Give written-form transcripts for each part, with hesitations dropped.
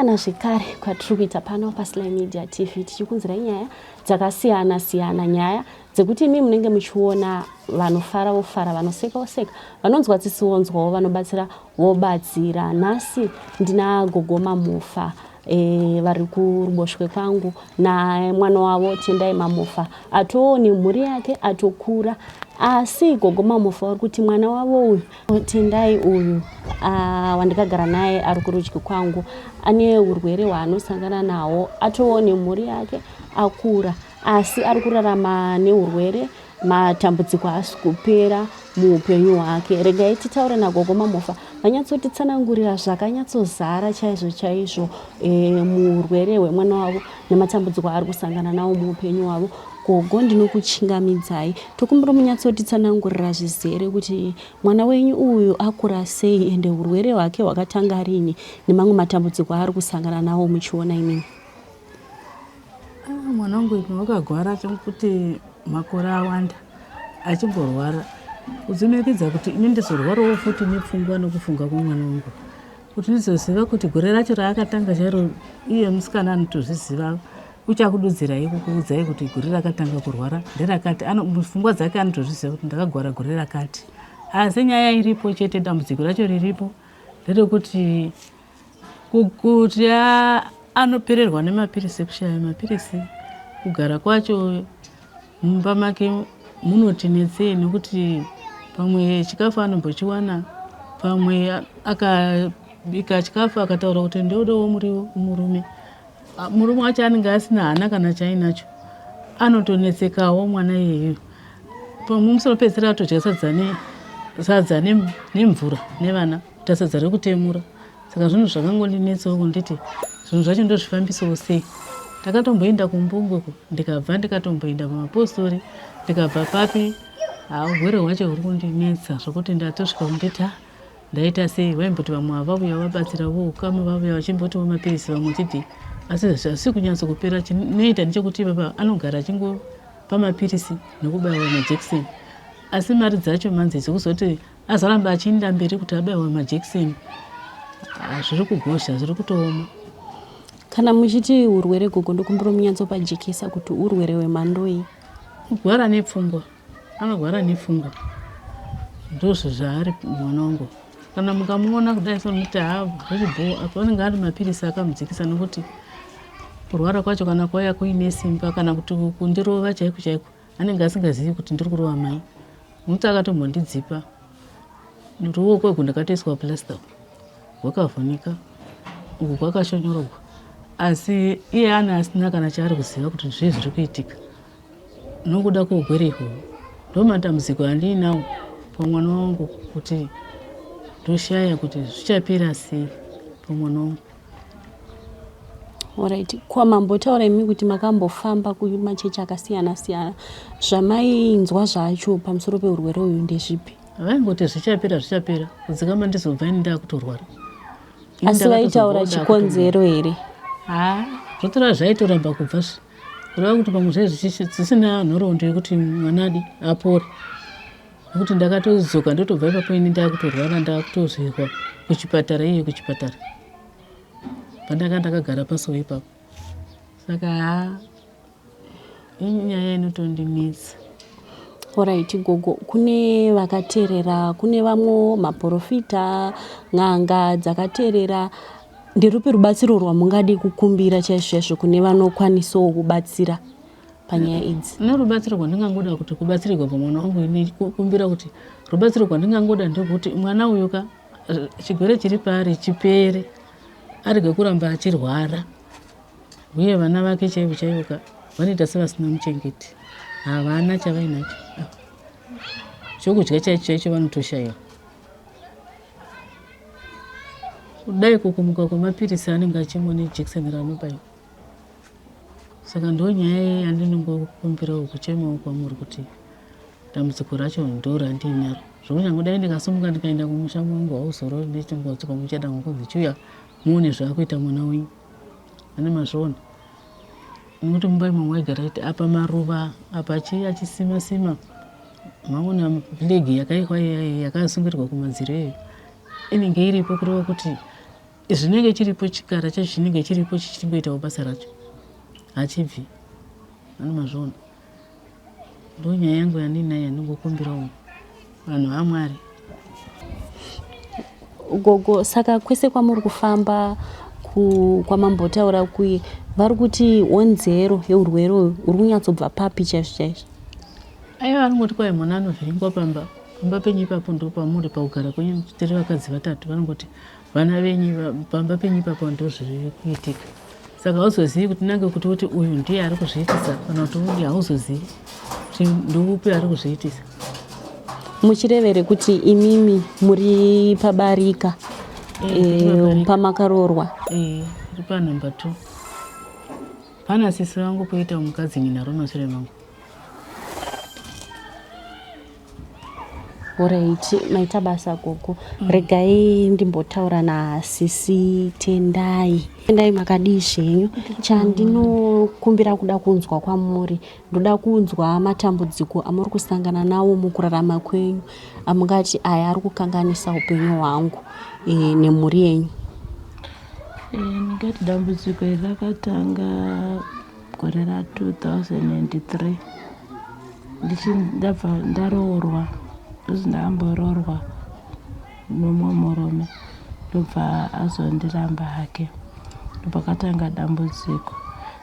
Kusangana zvekare kwatiri kuita pano paSly Media TV tichikunzirai nyaya dzakasiyana siyana, nyaya dzekuti imi munenge muchiona vanofara vofara, vanoseka voseka, vanonzwa tsitsi vonzwawo, vanobatsira vobatsira. Nhasi ndina Gogo Mamofa vari kuruboshwe kwangu namwana wavo Tendai Mamofa atoo nemhuri yake atokura, asi Gogo Mamofa vari kuti mwana wavo uyu Tendai uyu wandikagara naye ari kurudyi kwangu ane urwere hwaanosangana nahwo, atoo nemhuri yake akura, asi ari kurarama neurwere, matambudziko haasi kupera muupenyu hwake. Regai titaure naGogo Mamofa vanyatsotitsanangurira zvakanyatsozara chaizvo chaizvo muurwere hwemwana wavo nematambudziko aari kusangana nawo muupenyu hwavo. Gogo, ndinokuchingamidzai, tokumbira munyatsotitsanangurira zvizere kuti mwana wenyu uyu akura sei ende urwere hwake hwakatanga rini nemamwe matambudziko aari kusangana nawo muchiona imimi. Mwana wangu uyu wakagwara kuti makore awanda achimborwara, kudzimikidza kuti ini ndizorwarawo futi nepfungwa nokufunga kwemwana wangu, kuti ndizoziva kuti gore racho raakatanga chairo iye musikana anotozviziva, uchakududzirai kukuudzai kuti gore rakatanga kurwara nderakati, pfungwa dzake anotozviziva kuti ndakagwara gore rakati. Asi nyaya iripo chete, dambudziko racho riripo nderekuti kuti anopererwa nemapirisi, kushaya mapirisi, kugara kwacho mumba make munotinetsei nekuti pamwe chikafu anombochiwana, pamwe akabika chikafu akataura kuti ndodawo muriwo murume, murume wacho anenge asina hana kana chainacho, anotonetsekawo mwana iyeyo. Pamwe musi unopedzisira atodya sadza nemvura nevana, kuita sadza rekutemura. Saka zvinhu zvakangondinetsawo kunditi zvinhu zvacho ndozvifambisawo sei. Ndakatomboenda kumbungwe ndikabva ndikatomboenda kumapostori ndikabva papi, urwere hwacho huri kundinetsa zvokuti ndatosvika kunditi ndaita sei. Vaimboti vamwe vavauya vabatsira voukama vauya vachimbotiwo mapirisi vamwe chiti, asi zvasi kunyatso kupera. Chinoita ndechekuti baba anogara achingopa mapirisi nekubaiwa majekiseni, asi mari dzacho manzi dzekuzoti azoramba achienda mberi kuti abaiwe majekiseni zviri kugozha, zviri kutooma. Kana muchiti urwere gogo, ndokumbira munyatsopajekesa kuti urwere hwemhandoi? Kurwara nepfungwa, anorwara nepfungwa, ndozvo zvaari mwana wangu. Kana mukamuona kudai somuti haa zviri bho, apo anenge ari mapirisi akamudzikisa, nokuti kurwara kwacho kana kwauya kuine simba, kana kuti kundirova chaiko chaiko, anenge asingazivi kuti ndiri kurova mai. Nokuti akatombondidzipa ruoko urwu, ndakatoiswa plaster, rwakavhunika uku kwakashonyorogwa, asi iye ane asina kana chaari kuziva kuti zvii zviri kuitika nokuda kweurwere ihwohwo. Ndo matambudziko andiinawo pamwana wangu, kuti ndoshaya kuti zvichapera sei pamwana wangu. Alright, kwa mambotaura imi kuti makambofamba kumachechi akasiyana siyana, zvamainzwa zvacho pamusoro peurwere uyu ndezvipi? Vaingoti zvichapera, zvichapera, kudzikama ndizobva ini ndakutorwara. Asi vaitaura chikonzero here? Haa, zvotora zvaitoramba kubva, kureva kuti pamwe zvaizvisina nhoroondo yekuti mwana adi apore, nekuti ndakatodzoka ndotobva ipapo ini ndakutorwara, ndakutozvirwa kuchipatara, iye kuchipatara pandanga ndakagara pasowe ipapo. Saka haa, inyaya inotondinetsa. Alright gogo, kune vakateerera, kune vamwe maprofita, n'anga dzakateerera, nderupi rubatsiro rwamungadi kukumbira chaizvo chaizvo kune vanokwanisawo kubatsira panyaya idzi? Nerubatsiro rwandingangoda kuti kubatsirirwa pamwana wangu, ini kumbira kuti rubatsiro rwandingangoda ndekuti mwana uyu ka chigwere chiri paari chipere, arege kuramba achirwara, uye vana vake chaivo chaivo ka vanoita sevasina muchengeti, havana chavainacho, chokudya chaicho chaicho vanotoshayiwa. Kudai kukumuka kwemapirisi anenge achimwa nejekiseni raanobaiwa. Saka ndo nyaya yandinongokumbirawo kuchemawo kwamuri kuti dambudziko racho ndo randinaro, zvokunyange dai ndikasimuka ndikaenda kumusha mwangu hauzorori, ndichingotsika muchada kunzi chiuya muone zvaakuita mwana wenyu ane mazviona, nekuti mumba imomo waigara iti apa maruva apa chii achisima sima, maona flag yakaikwa yakasungirirwa kumadziro iyoyo inenge iripo, kureva kuti Zvinenge chiripo chikara chacho chinenge chiripo chichingoitawo basa racho hachibvi. Ano mazviona. Ndonyaya yangu yandinayo yandingokumbirawo vanhu vaMwari. Gogo, saka kwese kwamuri kufamba kwamambotaura kuye vari kuti honzero yeurwere uyu uri kunyatsobva papi chaizvo chaizvo? Aiwa, vanongoti kwai mwana anovhiringwa pamba pamba penyu ipapo ndo pamuri pakugara kwenyu tiri vakadzi vatatu vanongoti vana venyu pamba penyu ipapo ndo zviri kuitika saka hauzozivi kuti nange kuti uti uyu ndiye ari kuzviitisa kana kuti uyu hauzozivi kuti ndoupi ari kuzviitisa. Muchirevere kuti imimi muri pabarika pamakaroorwa? Iri panumber 2 pana sisi vangu poita mukadzi nyina romashure mangu. Alright, maita basa gogo. Regai ndimbotaura nasisi Tendai. Tendai, makadii zvenyu? Chandinokumbira kuda kunzwa kwamuri, ndoda kunzwa matambudziko amuri kusangana nawo mukurarama kwenyu amungati aya ari kukanganisa upenyu hwangu nemhuri yenyu. Ndingati dambudziko iri rakatanga gore ra2003 ndabva ndaroorwa, ndozi ndakamboroorwa nomumwe murume ndobva azondiramba hake, ndopakatanga dambudziko.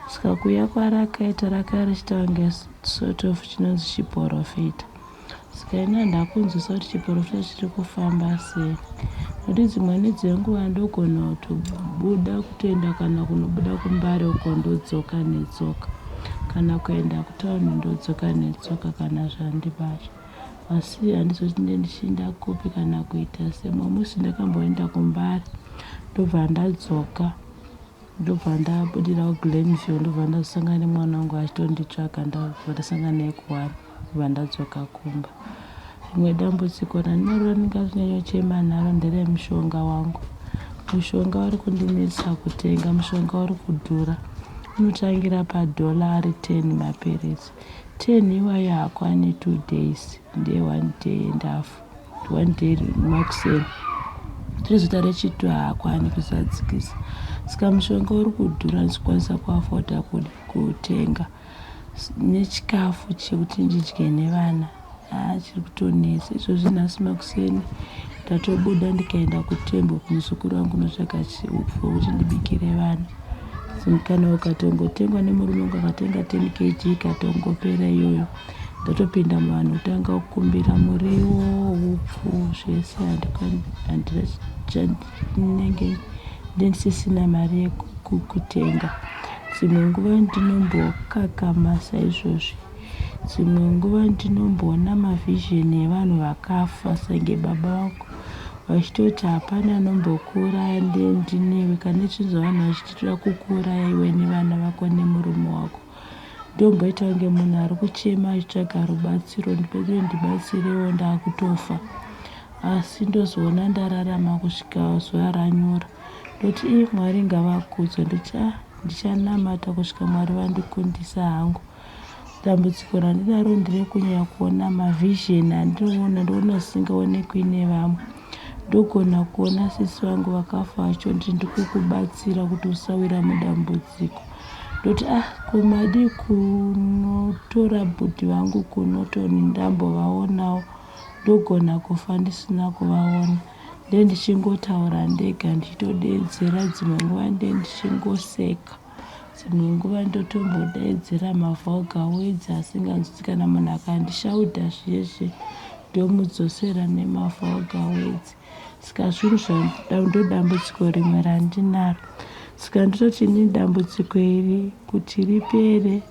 Saka kuuya kwarakaita rakanga richiita kunge sort of chinonzi chiprofita. Saka ini handakunzwisa kuti chiprofita chiri kufamba sei, nokuti dzimweni dzenguva ndogona kutobuda kutoenda kana kunobuda kuMbare uko ndodzoka netsoka, kana kuenda kutauni ndodzoka netsoka kana zvandibata, asi handizoti ndee ndichienda kupi kana kuita sei. Mumwe musi ndakamboenda kuMbare ndobva ndadzoka, ndobva ndabudira kuGlenview, ndobva ndazosangana nemwana wangu achitonditsvaka, ndabva ndasangana naye kuwani, ndobva ndadzoka kumba. Rimwe dambudziko randinaro randinganyanyochema naro nderemushonga wangu. Mushonga uri kundinetsa kutenga, mushonga uri kudhura, unotangira padhola ari 10 mapiritsi. 10 iwayo haakwani 2 days, ndeye 1 day and half, 1 day makuseni tirizoita rechitu haakwani kuzadzikisa. Saka mushonga uri kudhura, ndichikwanisa kuafodha kutenga nechikafu chekuti ndidye nevana haa chiri kutonetsa. Izvozvi nhasi makuseni ndatobuda ndikaenda kutembo kumuzukuru wangu kunotsvaga upfu hwekuti ndibikire vana. Kana ukatongotengwa nemurume wangu akatenga 10 kg ikatongopera iyoyo, ndatopinda muvanhu kutanga kukumbira muriwo, upfu, zvese. Handinenge ndisisina mari yekutenga. Dzimwe nguva ndinombokakama saizvozvi, dzimwe nguva ndinomboona mavhizheni evanhu vakafa senge baba vangu vachitoti hapana anombokuuraya ndinewe, kana ichinzwa vanhu vachiti toda kukuuraya iwe nevana vako nemurume wako, ndomboita kunge munhu ari kuchema achitsvaga rubatsiro, ndibatsirewo ndakutofa, asi ndozoona ndararama kusvika zuva ranyura. Ndoti ii Mwari ngavakudzwe, ndoti a ndichanamata kusvika Mwari vandikundisa hangu. Dambudziko randinaro nderekunyanya kuona mavhizheni andinoona, ndoona zvisingaonekwi nevamwe. Ndogona kuona sisi vangu vakafa vachitonditi ndikukubatsira kuti usawira mudambudziko. Ndoti ah ko madii kunotora bhudhi vangu kunotoni ndambovaonawo, ndogona kufa ndisina kuvaona. Nde ndichingotaura ndega ndichitodeedzera, dzimwe nguva nde ndichingoseka, dzimwe nguva ndotombodaidzira mavulgar words asinganzwisi. Kana munhu akandishaudha zviye ndomudzosera nemavulgar words. Saka zvinhu ndodambudziko rimwe randinaro. Saka ndototi inini dambudziko iri kuti ripere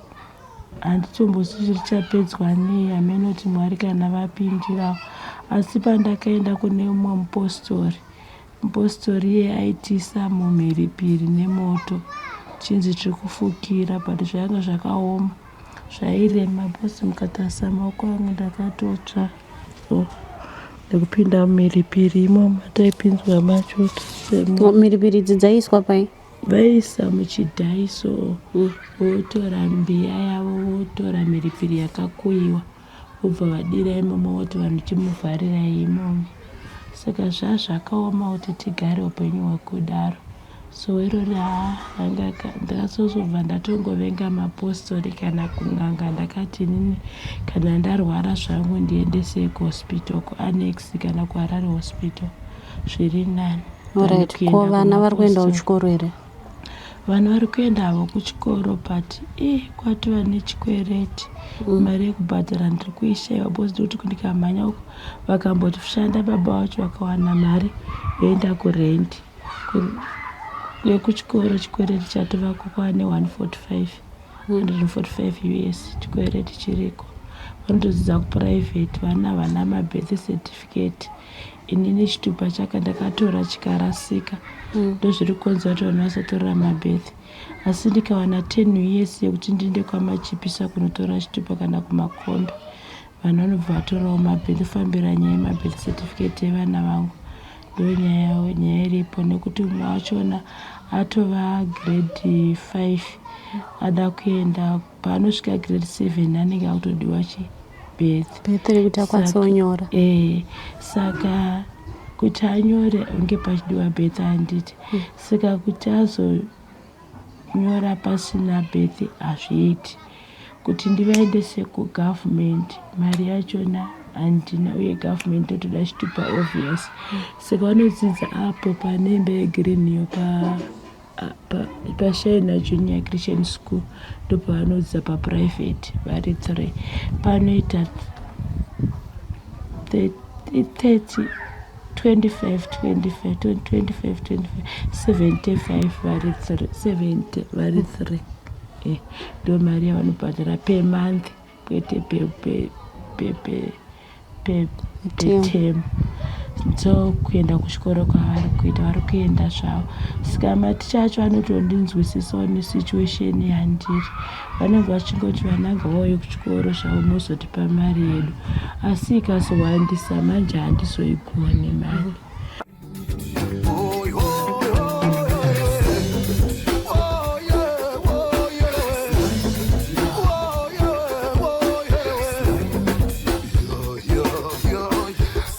handitombozivi richapedzwa nei, hameno kuti Mwari kana vapindirawo. Asi pandakaenda kune mumwe mupostori, mupostori iye aitiisa mumhiripiri nemoto chinzi tiri kufukira, but zvanga zvakaoma, zvairema because mukatarisa maoko angu ndakatotsva so nekupinda mumhiripiri imomo taipinzwa macho. Mhiripiri idzi dzaiiswa pai? Vaisa muchidhaiso, votora mbiya yavo, votora mhiripiri yakakuyiwa, vobva vadira imomo, voti vanhu chimuvharirai imomo. Saka zvazvakaoma kuti tigare upenyu hwekudaro. So irori haa ranga ndakazozobva ndatongovenga mapostori kana kun'anga. Ndakati inini kana ndarwara zvangu ndiendesei kuhospital, kuAnnex kana kuHarare Hospital, zviri nani. Alright, ko vana vari kuenda kuchikoro here? Vanhu vari kuenda havo kuchikoro, but i kwatova nechikwereti. Mari yekubhadhara ndiri kuishayiwa because ndikuti ndikamhanya uko vakamboti shanda, baba vacho vakawana mari yoenda kurendi yekuchikoro. Chikwereti chatovako kwane 145, 145 US chikwereti chiriko. Vanotodzidza kuprivate, vana havana mabirth certificate. Inini chitupa chaka ndakatora chikarasika. Ndozviri kukonzera kuti vanhu vasatorera mabirth, asi ndikawana 10 US yekuti ndiende kwaMachipisa kunotora chitupa kana kuMakombe, vanhu vanobva vatorawo mabirth. Fambira nyaya yemabirth certificate evana vangu, ndo nyaya iripo, nekuti mumwe wachona atova grade 5, ada kuenda. Paanosvika grade 7 anenge akutodiwa chibirth. Birth rekuti akwanise kunyora. E, saka kuti anyore unge pachidiwa birth, handiti? Saka kuti azonyora pasina birth hazviiti. Kuti ndivaendese kugovernment, mari yachona handina, uye government totoda chitupa, obvious. Saka vanodzidza apo pane imba yegreen iyo paShaina Junior Christian School, ndopavanodzidza paprivate vari three. Panoita 30, 25, 25, 25, 25, 75 vari three, 70 vari three. Ndo mari yavanobhadhara per month, kwete per term. So kuenda kuchikoro kwavari kuita, vari kuenda zvavo. Saka maticha acho anotondinzwisisawo nesituation yandiri. Vanenge vachingoti vana ngavauye kuchikoro zvavo, mozotipa mari yedu, asi ikazowandisa manje handizoigoni mari.